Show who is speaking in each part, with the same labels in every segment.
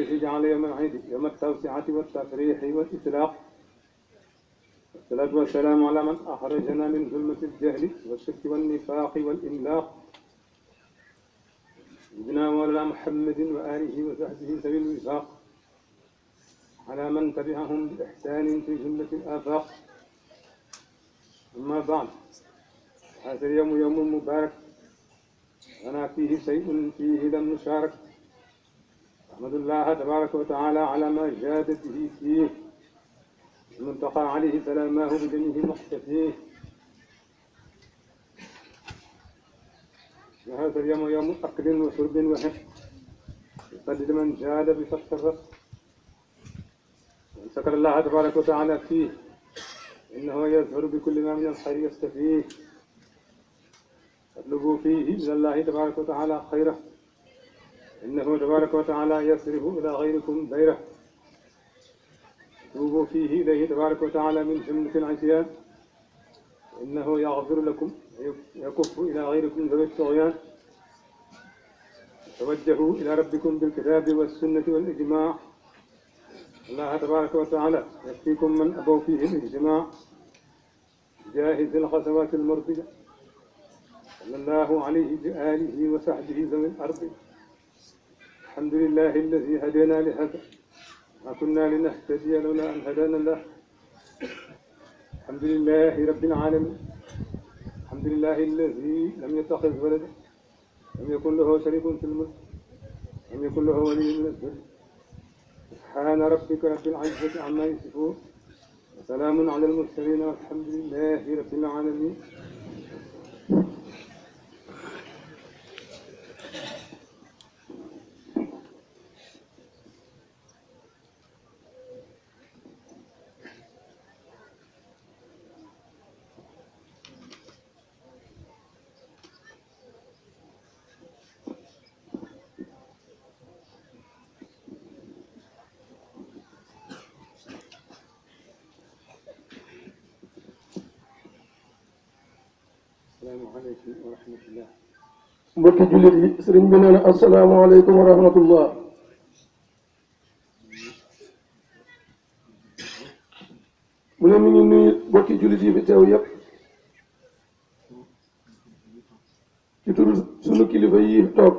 Speaker 1: الذي جعل يوم العيد يوم التوسعة والتفريح والإطلاق. والصلاة والسلام على من أخرجنا من ظلمة الجهل والشرك والنفاق والإملاق، سيدنا مولانا محمد وآله وصحبه ذوي الوفاق، على من تبعهم بإحسان في جملة الآفاق. أما بعد، هذا اليوم يوم مبارك لنا فيه شيء فيه لم نشارك. أحمد الله تبارك وتعالى على ما جاد به فيه المنتقى عليه سلاماه بجميع مقتفيه. وهذا اليوم يوم أكل وشرب وحفظ يقلد من جاد بفتح الرزق. ومن شكر الله تبارك وتعالى فيه إنه يظهر بكل ما من الخير يستفيه. اطلبوا فيه من الله تبارك وتعالى خيره، إنه تبارك وتعالى يصرف إلى غيركم ديره. توبوا فيه إليه تبارك وتعالى من جملة العصيان، إنه يغفر لكم ويكف إلى غيركم ذوي الطغيان. توجهوا إلى ربكم بالكتاب والسنة والإجماع. الله تبارك وتعالى يكفيكم من أبوا فيه الإجماع. جاهز الغزوات المرضية صلى الله عليه بآله وصحبه ذوي الأرض. الحمد لله الذي هدينا لهذا، ما كنا لنهتدي لولا أن هدانا الله. الحمد لله رب العالمين، الحمد لله الذي لم يتخذ ولدا، لم يكن له شريك في الملك، لم يكن له ولي من الذل. سبحان ربك رب العزة عما يصفون، وسلام على المرسلين، والحمد لله رب العالمين. asalaamaaleykum wa rahmatullah.
Speaker 2: mbokki jullit yi, sëriñ bi nee na asalaamaaleykum wa rahmatullah. mu ne mi ngi nuyu mbokki jullit yi fi teew yépp ci turu sunu kilifa yi toog,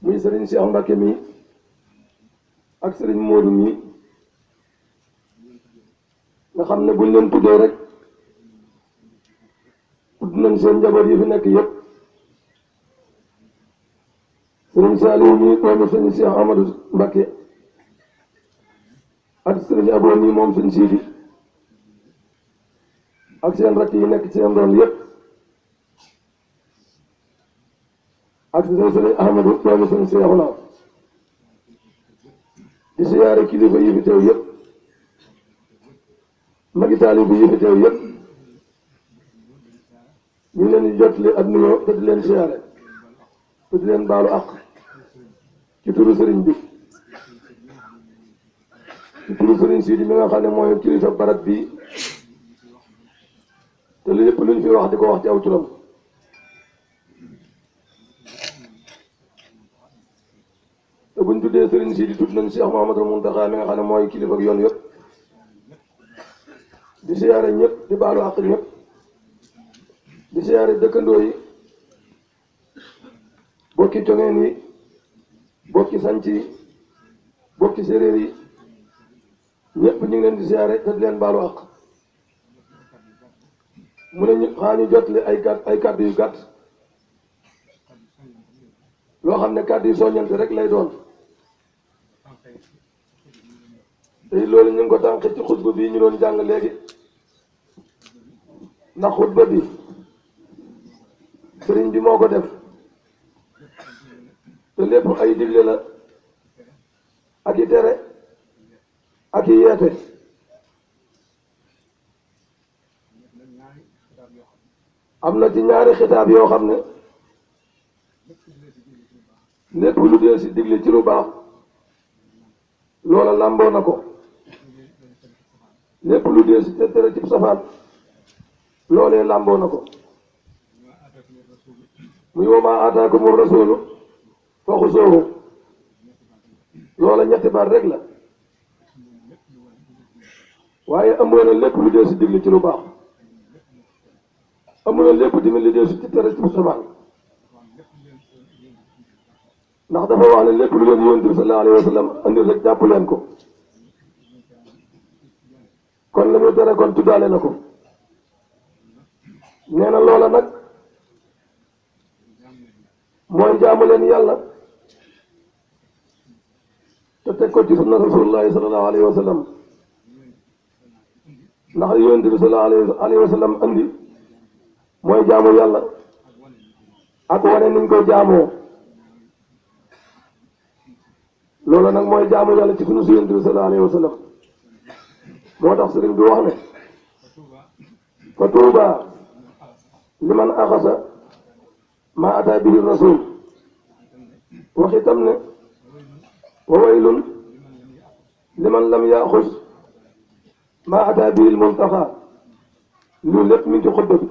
Speaker 2: muy sëriñ Cheikh Mbacke mi ak sëriñ Modou mi nga xam ne buñ leen tuddee rek tudd nañ seen njaboot yi fi nekk yépp. sëriñ Saliou mi doomu sëriñ Cheikh Amadou Mbacke ak sëriñ Abo mi moom sëriñ Sidi ak seen rakk yi nekk seen doon yépp, ak sëriñ Ahmadou doomu sëriñ Cheikhouna. di siyaare kilifa yi fi teew yépp, magi taalibe yi fi teew yépp. ñu ngi leen di jotali ak nuyoo te di leen siyaare te di leen baalu àq ci turu sëriñ bi, ci turu sëriñ Sidi mi nga xam ne mooy kilifa barab bi, te lépp luñ fi wax di ko wax ci aw turam. te buñ tuddee sëriñ Sidi tudd nañ Cheikh Mouhamadou Mountakha mi nga xam ne mooy kilifa ak yoon yëpp. di siyaare ñëpp, di baalu àq ñëpp, di siyaare dëkkandoo yi, bokki congeen yi, bokki sanc yi, bokki séréer yi, ñëpp ñu ngi leen di siyaare te di leen baalu àq. mu ne ñu xaa ñu jotli ay kàddu yu gàtt loo xam ne kàddu yu soññante rek lay doon. te loolu ñu ngi ko tànqe ci xutba bi ñu doon jàng léegi, ndax xutba bi sëriñ bi moo ko def te lépp ay digle la ak i tere ak i yeete. am na ci ñaari xitaab yoo xam ne lépp lu dee si digle ci lu baax loola làmboo na ko, lépp lu dee si tere ci safaan loolee làmboo na ko. muy wa maa aataakumu rasuulu fa xuzuuhu loola ñetti baat rek la waaye amoon na lépp lu dee si digle ci lu baax amoon na lépp tamit lu dee si tere ci safaan ndax dafa wax ne lépp lu leen yonent bi sallallahu alayhi wa sallam andi rek jàpp leen ko kon la muy tere kon tuddaale na ko nee na loola nag mooy jaamu leen yàlla te teg ko ci sunna rasulullahi sallallahu alayhi wa sallam ndax yonent bi sallallahu alayhi wa sallam andi mooy jaamu yàlla ak wane niñ koy jaamoo loolu nag mooy jaamu yàlla ci sunu yonent bi sallallahu alayhi wa sallam moo tax sëriñ bi wax ne fa tuuba liman axasa ma ata bihi rasul wax itam ne wa waylun liman lam yaxus ma ata bihi lmuntaxa lu lépp mi ngi ci xutba bi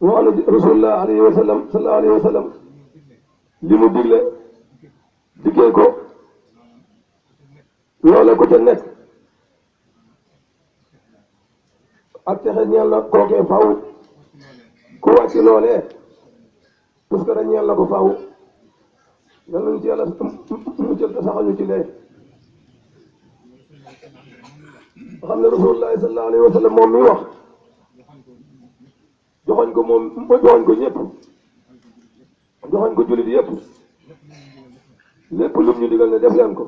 Speaker 2: wax ne rasulullah alayhi wa sallam sallallahu alayhi wa sallam li mu digle diggee ko loola ko ca nekk ak texe ñeel na kookee faw ku wàcc loolee parce que da ñeel na ko faw yal nañu ci yàlla muccal te saxañu ci lee xam ne rasulullahi sallallahu alayhi wa sallam moom mi wax joxoñ ko moom joxoñ ko ñëpp joxoñ ko jullit yëpp lépp lum ñu digal ne def leen ko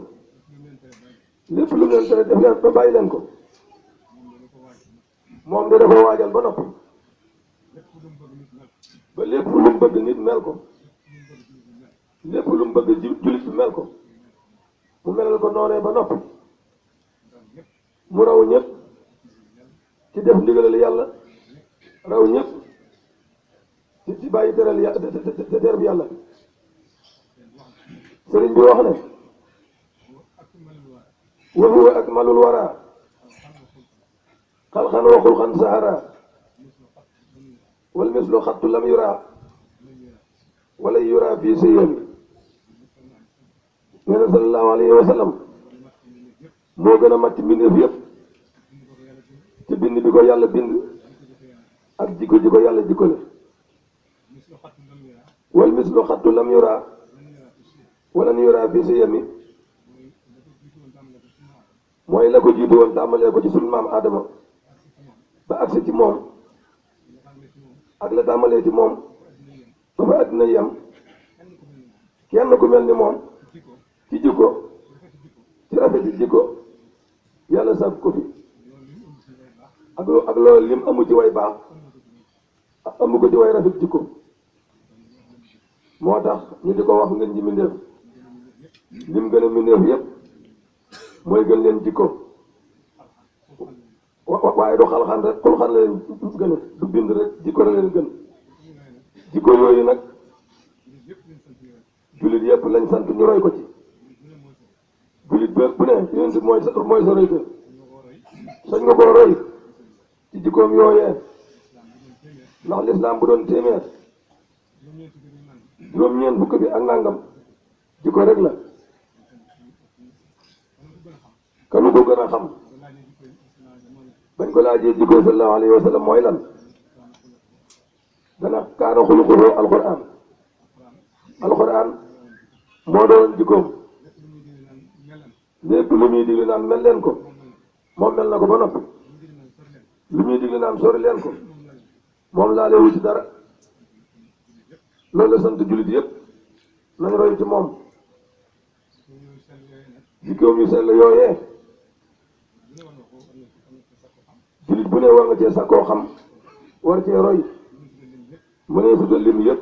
Speaker 2: lépp lum leen tere def leen ba bàyyi leen ko moom de dafa waajal ba noppi ba lépp lu mu bëgg nit mel ko lépp lu mu bëgg jullit bi mel ko mu melal ko noonee ba noppi mu raw ñëpp ci def ndigalal yàlla raw ñëpp ci bàyyi teral tereb yàlla sëriñ bi wax ne wa huwa akmalul wara xalxan wa xulxan sahara wal mislu xattu lam yura wala yura fii siyami nee na sallallahu alayhi wa sallam moo gën a mat ci mbindeef yëpp ci bind bi ko yàlla bind ak jikko ji ko yàlla jikko la wal mislu xattu lam yura wala yura fii siyami mooy la ko jiitu woon tàmbalee ko ci sunu maam Adama ba agsi ci moom ak la tàmbalee ci moom ba fa àddina yem kenn ku mel ni moom ci jikko ci rafeti jikko yàlla sàkk ko fi ak loolu lim amu ci way baax amu ko ci way rafet jikko moo tax ñu di ko wax ngeen ji mbindeef lim gën a mbindeef yëpp mooy gën leen jikko waaye du xalxan rek xulxan la leen gën a du bind rek jikko la leen gën jikko yooyu nag jullit yëpp lañ sant ñu roy ko ci jullit bépp bu ne yéen si mooy sa royte sañ nga koo roy ci jikkoom yooyee ndax lislaam bu doon téeméer juróom-ñeent fukk bi ak nangam jikko rek la kanu ko gën a xam bañ ko laajee jikko sallallahu alayhi wa sallam mooy lan dana kaana xuluquhu alquran alquran moo doon jikkoom lépp lu muy digle naan mel leen ko moom mel na ko ba noppi lu muy digle naan sori leen ko moom laale wu ci dara loolu la sant jullit yëpp nañ roy ci moom jikkoom yu sell yooyee jullit bu ne war nga cee sakkoo xam war cee roy mu ne su lim yëpp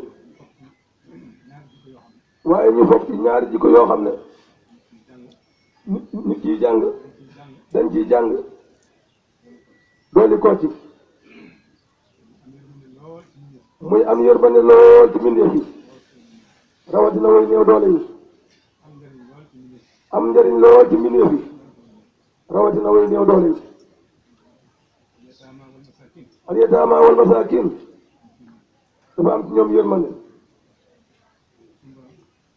Speaker 2: waaye ñu foog ci ñaari jikko yoo xam ne nit ciy jàng dañ ciy jàng dooli koo ci muy am yërmande lool ci mbindeef yi rawatina way néew doole yi am njëriñ lool ci mbindeef yi rawatina way néew doole yi al yataama wal masaakin dafa am ci ñoom yërmande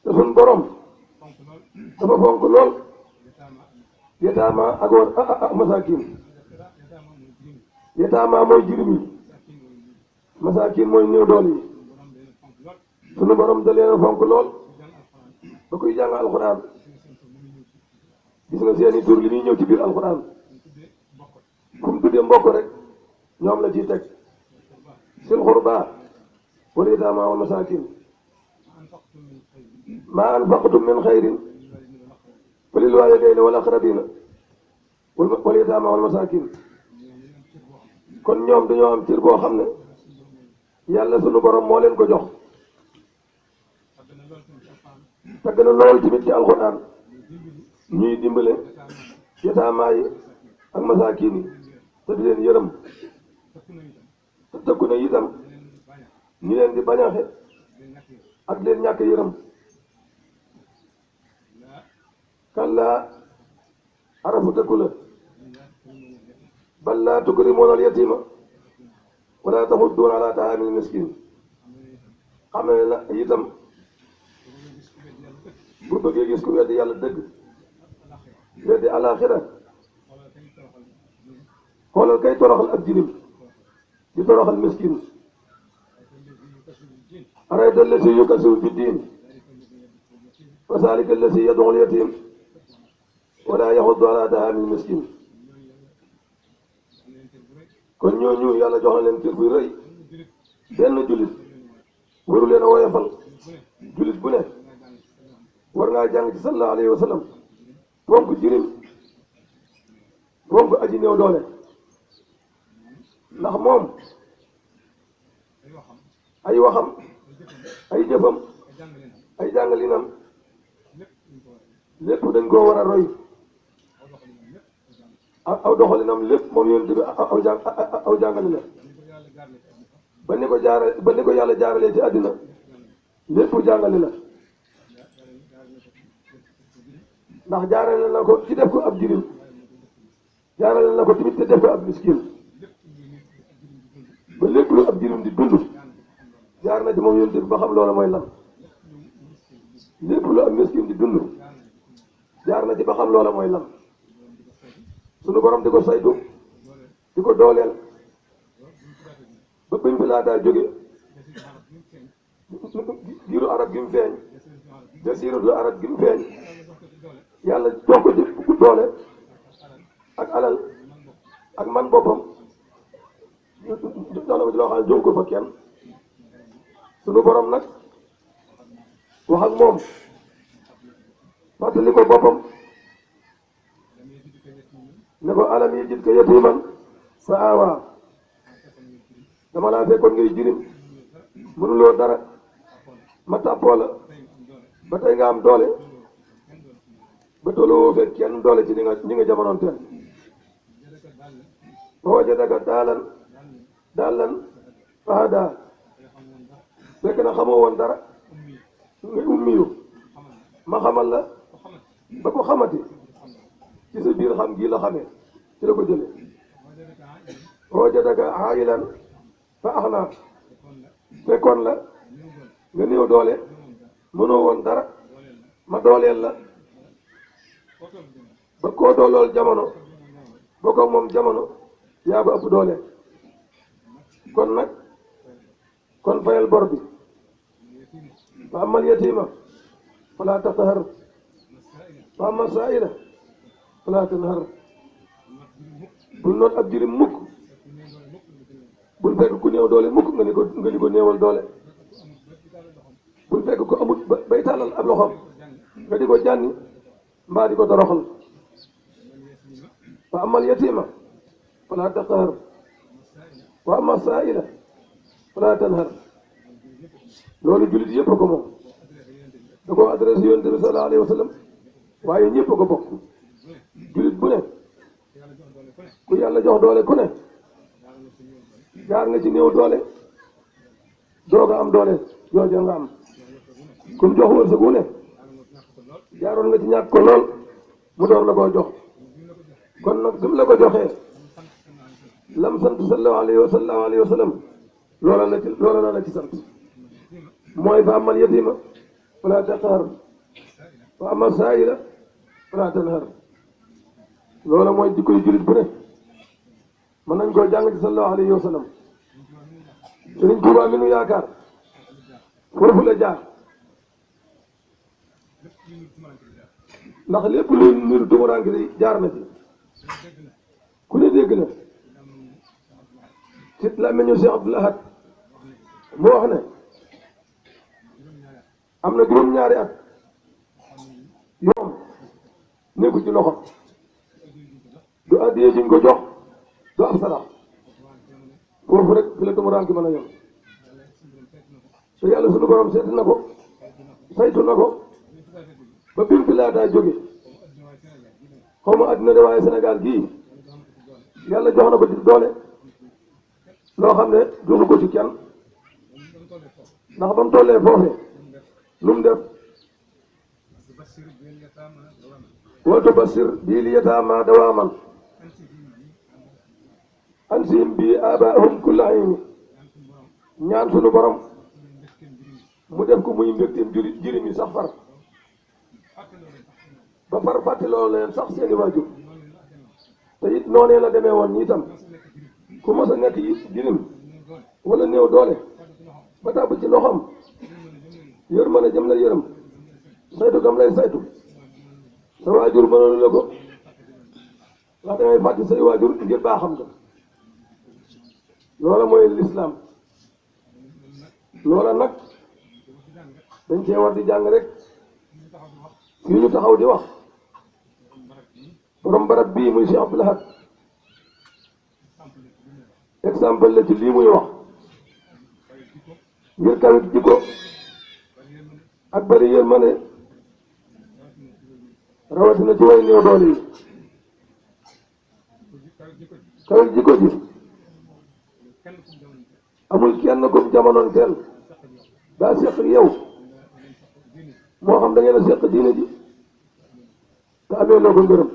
Speaker 2: te sunu sun borom dafa fonk lool yataama ak woon masaakin yataama mooy jirim yi masaakin mooy néew doole yi sunu borom da leen a fonk lool ba kuy jàng alxuraan gis nga seeni tur li muy ñëw ci biir alxuraan kum tuddee mbokk rek ñoom la ciy teg sil xurba wal yataama wal masaakin maa anfaqtum min xayrin fa lil waalidayni wal aqrabiina wal yataama wal masaakin kon ñoom dañoo am cër boo xam ne yàlla sunu borom moo leen ko jox tagg na lool tamit ci alxuraan ñuy dimbale yataamaa yi ak masaakin yi te di leen yërëm te tëkku na itam ñi leen di bañaxe ak leen ñàkk yërëm kallaa arafu tëkku la bal laa tukrimuuna al yatiima wala taxudduuna ala taamil miskin xam ne na itam bu bëggee gis ku weddi yàlla dëgg weddi alaxira xoolal kay toroxal ab jirim di toroxal miskin arayta allasi yukasiru fi diin fa zalika allasi yad'u al yatim wala yaxuddu ala taamil miskin kon ñooñu yàlla jox na leen cër bu rëy benn jullit waru leen a woyofal jullit bu ne war ngaa jàng ci sallallahu alayhi wa sallam fonk jirim fonk aji néew doole ndax moom ay waxam ay jëfam ay jàngalinam lépp dañ koo war a roy aw doxalinam lépp moom yonent bi aw jàngale la ba ni ko yàlla jaaralee ci àddina lépp jàngale la ndax jaarale na ko ci def ko ab jirim jaarale na ko tamit te def ko ab miskin ba lépp lu ab jirim di dund jaar na ci moom yonent bi ba xam loola mooy lan lépp lu ab miskin di dund jaar na ci ba xam loola mooy lan sunu borom di ko saytu di ko dooleel ba biñ fi laataa jóge giiru arab gi mu feeñ jasiiratul arab gi mu feeñ yàlla jox ko ci doole ak alal ak man boppam jox na ko ci loo xam ne jox ko fa kenn sunu borom nag wax ak moom fàttali ko boppam ne ko alam yajidka yatiiman fa aawaa dama laa fekkoon ngay jirim mënuloo dara ma tàppoo la ba tey nga am doole ba tolluwoo fekk kenn doole ci ñi nga jamonoon teel wa wajadaka daalan fahadaa fekk na xamoo woon dara nga ummiyu ma xamal la ba ko xamati ci sa biir xam gii la xamee ci la ko jëlee wa wajadaka aayilan fa axnaa fekkoon la nga néew doole mënoo woon dara ma dooleel la ba koo doolool jamono ba ko moom jamono yaa ko ëpp doole kon nag kon fayal bor bi fa amal yatiima falaa taqhar fa amal saa'ila falaa tanhar bul noot ab jirim mukk bul fekk ku néew doole mukk nga di ko néewal doole bul fekk ko amut bay tàllal ab loxoom nga di ko jànni mbaa di ko toroxal fa amal yatiima falaa taqhar wa amal saa'ila falaa tanhar loolu jullit yëpp ko moom da ko adressé yonent bi sallallahu alayhi wa sallam waaye ñëpp ko bokk jullit bu ne ku yàlla jox doole ku ne jaar nga ci néew doole doog a am doole jooju nga am kum jox wërsëg wu ne jaaroon nga ci ñàkk ko lool mu door la koo jox kon nag bi mu la ko joxee lam sant sallallahu alayhi wa sallam loola la ci sant mooy fa amal yatiima falaa taqhar wa amma saa'ila falaa tanhar loola mooy jikkoy jullit bu ne mën nañ koo jàng ci sallallahu alayhi wa sallam Sëriñ Tuubaa mi nu yaakaar foofu la jaar ndax lépp luy niru tumuraanke di jaar na ci ku ne dégg na ci làmmiñu Cheikh Abdoul Ahad moo wax ne am na juróom-ñaari at yoom nekku ci loxo du addiyee juñ ko jox du am sarax foofu rek fi la tumuraanke mën a yem te yàlla sunu borom seet na ko saytu na ko ba bi mu fi laataa jóge xaw ma adduna de waaye Sénégal gii yàlla jox na ko ci doole loo xam ne joxu ko ci kenn ndax ba mu tollee foofee lu mu def wa tubassir bil yataama dawaaman ansihim bi abaahum kulla ayni ñaan sunu borom mu def ko muy mbégteem jirim yi sax far ba far fàttaloo leen sax seeni waajur te it noonee la demee woon ñi itam ku mos a nekk it jirim wala néew doole ba tàbb ci loxoom yërmande jëm la yërëm saytu gam lay saytu sa waajur mënoonu la ko ndax dangay fàtte say waajur ngir baaxam nga loola mooy lislaam loola nag dañ cee war di jàng rek fii ñu taxaw di wax borom barab bii muy Cheikh Abdoul Ahad exemple la ci lii muy wax ngir kawit jikko ak bari yërmande rawatina ci way néew doole yi kawit jikko ji amul kenn kum jamonoon teel daa seq yow moo xam da ngeen a seq diine ji te amee loo ko ngërëm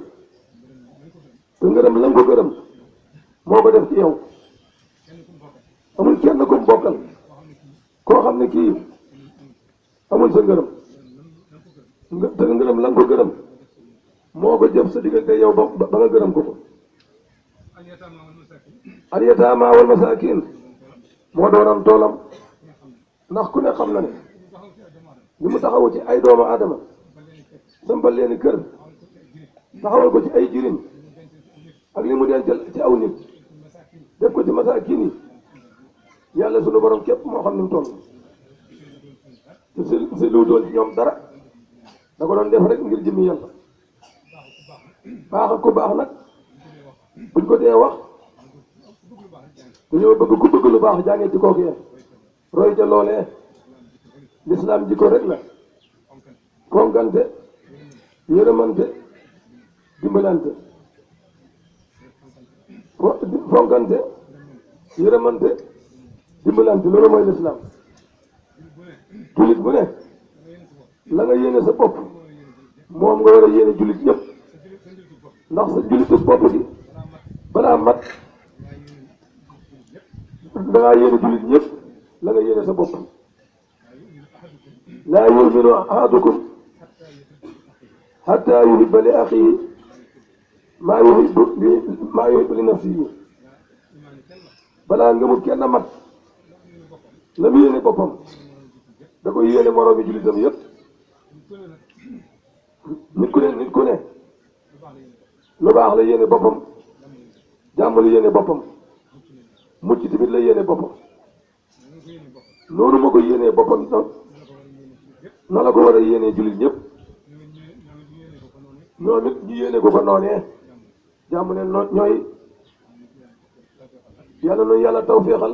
Speaker 2: te ngërëm la nga ko gërëm moo ko def ci yow amul kenn kum bokkal koo xam ne kii amul sa ngërëm te ngërëm la nga ko gërëm moo ko jëf sa diggante yow ba nga gërëm ko ko al yataama wal masaakin moo doonoon toolam ndax ku ne xam na ne li mu taxawu ci ay doomu aadama sampal leen kër taxawal ko ci ay jirim ak li mu dencal ci aw nit def ko ci masaakin yi yàlla sunu borom képp moo xam ni mu toll te si lu doon ci ñoom dara da ko doon def rek ngir jëmmi yàlla baax ak ku baax nag buñ ko dee wax dañoo bëgg ku bëgg lu baax jàngee ci kooku yéen roy ca loolee lislaam jikko rek la fonkante yërëmante dimbalante fonkante yërëmante dimbalante loolu mooy lislaam jullit bu ne la nga yéene sa bopp moom nga war a yéene jullit ñëpp ndax sa jullitu bopp gi balaa mat dangaa yéene jullit ñëpp la nga yéene sa bopp laa yuminu ahadukum hatta yuhibba li axihi maa yuhibbu li nafsihi balaa ngëmul kenn mat la mu yéene boppam da koy yéene moroomi jullitam yëpp nit ku ne lu baax la yéene boppam jàmm la yéene boppam mucc tamit la yéene boppam noonu ma ko yéenee boppam na la ko war a yéenee jullit ñëpp ñoom it ñu yéene ko ko noonee jàmm ne ñooy yàlla nu yàlla taw féexal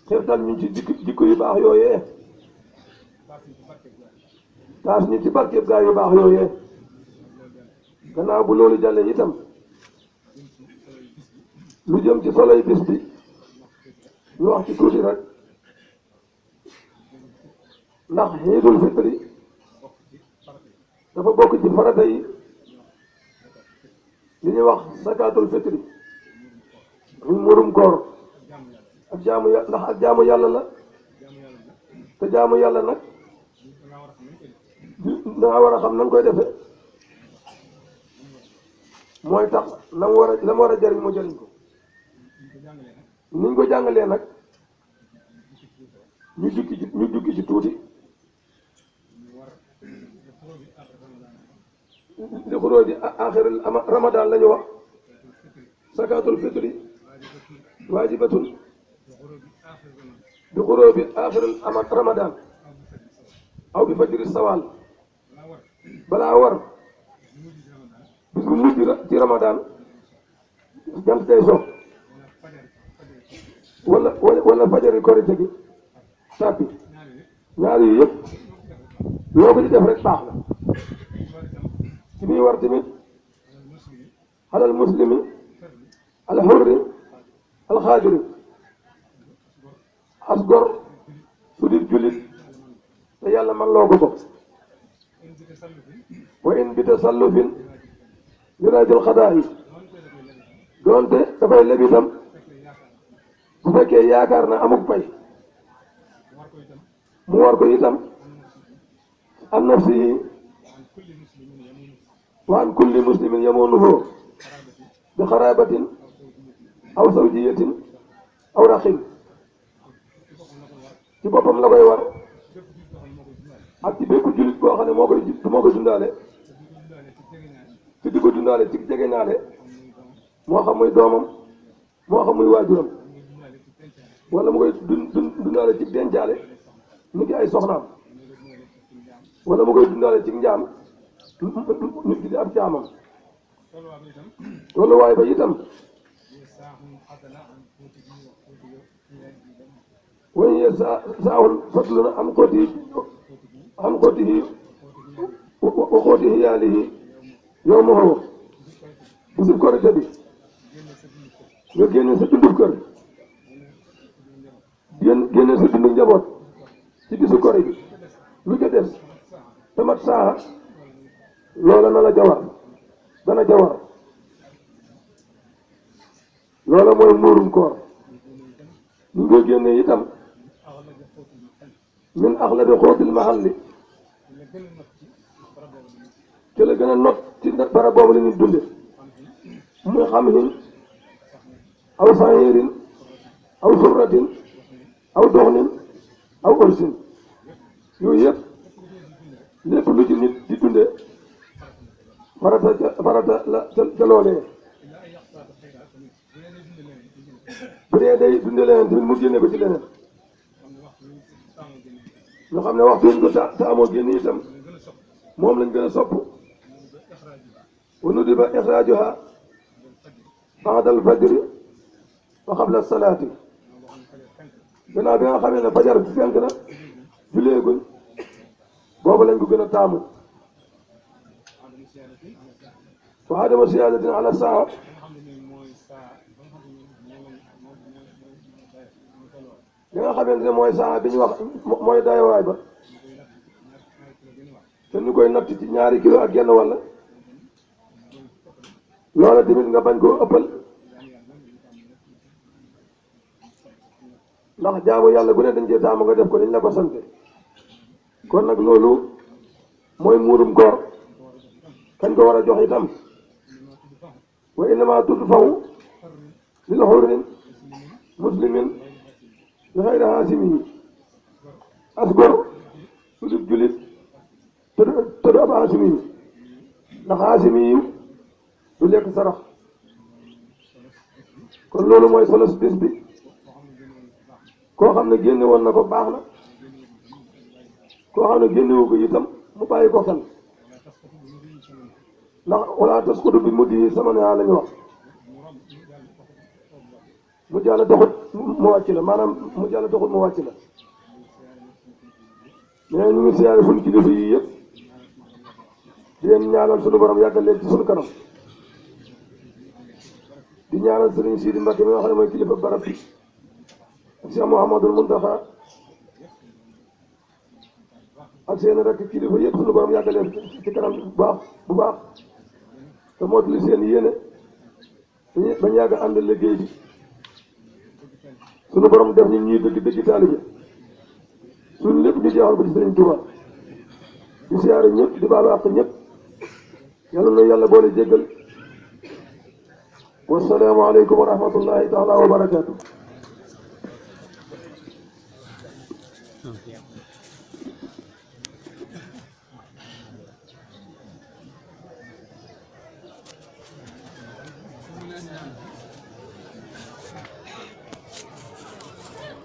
Speaker 2: xeertal ñu ci jikko yu baax yooyee taas ñu ci barkeeb gaa yu baax yooyee gannaaw bu loolu jàllee itam lu jëm ci soloy bis bi ñu wax ci tuuti rek ndax Iidul Fitri dafa bokk ci farata yi li ñuy wax zakaatul fitri muy murum koor ak jaamu yàlla ndax ak jaamu yàlla la te jaamu yàlla nag danga war a xam na nga koy defee mooy tax la mu war a jëriñ mu jëriñ ko ni ñu ko jàngalee nag ñu jukki ci tuuti li xuróoji axiril ramadan la ñu wax sakatul fitri waajibatun bi xuróobi axiril ramadan aw bi fajri sawal balaa war bis bu mujj ci ramadan jant day so wala fajari korite gi sàppi ñaari yi yëpp loo ko ci def rek baax na ci biy war tamit alal muslimi al hurri al xaadiri as gor su di jullit te yàlla man loo ko wa in bi tasallufin liraajil xadaa yi doonte dafay leb itam bu fekkee yaakaar na amuk pay mu war ko itam an nafsihi wa an kulli muslimin yamunuhu bi xarabatin aw zawjiyatin aw raxin ci boppam la koy war ak ci bépp jullit boo xam ne moo koy dundaale te di ko dundaale ci jegeñaale moo xam muy doomam moo xam muy waajuram wala mu koy dundaale ci dencaale nit ki ay soxnaam wala mu koy dundaale ci njaam nit ki di ab jaamam wala waaye ba itam wañ ye saahun fadluna an xootihi wa xooti yaalihi yow ma xaw bisub korite bi nga génne sa dundub kër génne sa dundu njaboot ci bisu kori bi lu ca des tamat saa loola na la jawar dana jawar loola mooy muurum koor ñu ngi génne itam min axlabi xootil mahalli te la gën a not ci barab boobu la ñuy dunde muy xam hin aw sahirin aw surratin aw doxnin aw orsin yooyu yëpp lépp lu ci nit di dunde farata la ca loolee bu dee day dunde leneen tamit mu génne ko ci leneen ñu xam ne waxtu ko te amoo génn itam moom lañ gën a sopp wa nudiba ixraajuha ba'da al-fajri wa qabla as-salaati gannaaw bi nga xamee ne fajar bi fenk na julleeguñ boobu lañ ko gën a taamu wa adama siyaadatin ala saa li nga xamante ne mooy saa bi ñu wax mooy daywaay ba te ñu koy natt ci 2 kilo ak genn walla loola tamit nga bañ koo ëppal ndax jaamu yàlla bu ne dañ cee taamu nga def ko dañ la ko sante kon nag loolu mooy muurum koor kañ ko war a jox itam wa innama tudfaw lil hurrin muslimin li xayri haasimi yi as gor su dib julit te du ab haasimi yi ndax haasimi yi du lekk sarax kon loolu mooy solos bis bi koo xam ne génne woon na ko baax na koo xam ne génnewu ko itam mu bàyyi ko xel ndax wala tasqutu bi muddi sama ne la ñu wax mu jàll doxut mu wàcc la maanaam mu jàll doxut mu wàcc la mais ñu ngi siyaare suñu kilifa yi yëpp di leen ñaanal suñu borom yàggal leen ci suñu kanam di ñaanal sëriñ Sidi Mbacke mi nga xam ne mooy kilifa barab bi ak Cheikh Mouhamadul Muntaxa ak seen rek kilifa yëpp suñu borom yàggal leen ci kanam bu baax te mootali seen yéene bañ yàgg ànd liggéey bi suñu borom def ñu ñuy dëgg taalibe suñu lépp ñu jeexal ko ci Sëriñ Tuuba di siyaare ñëpp di baalu àq ñëpp yàlla na yàlla boole jéggal wasalaamu aleykum wa rahmatullahi taala wa barakaatu.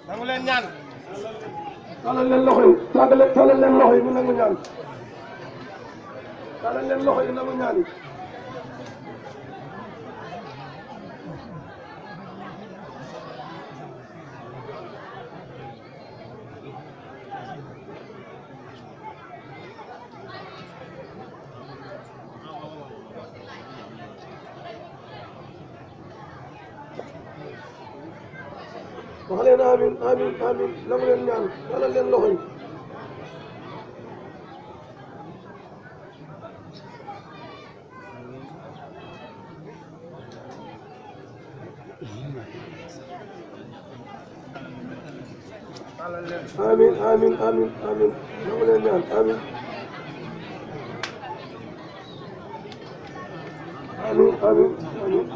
Speaker 3: nangu leen ñaan.
Speaker 2: tàllal leen loxo yi tàllal leen loxo yi mu nangu ñaan. tàllal leen loxo yi nangu ñaan yi. wax leen amiin amiin amiin nangu leen ñaan tàllal leen loxo yi. amiin amiin amiin amiin nangu leen ñaan amiin amiin amiin amiin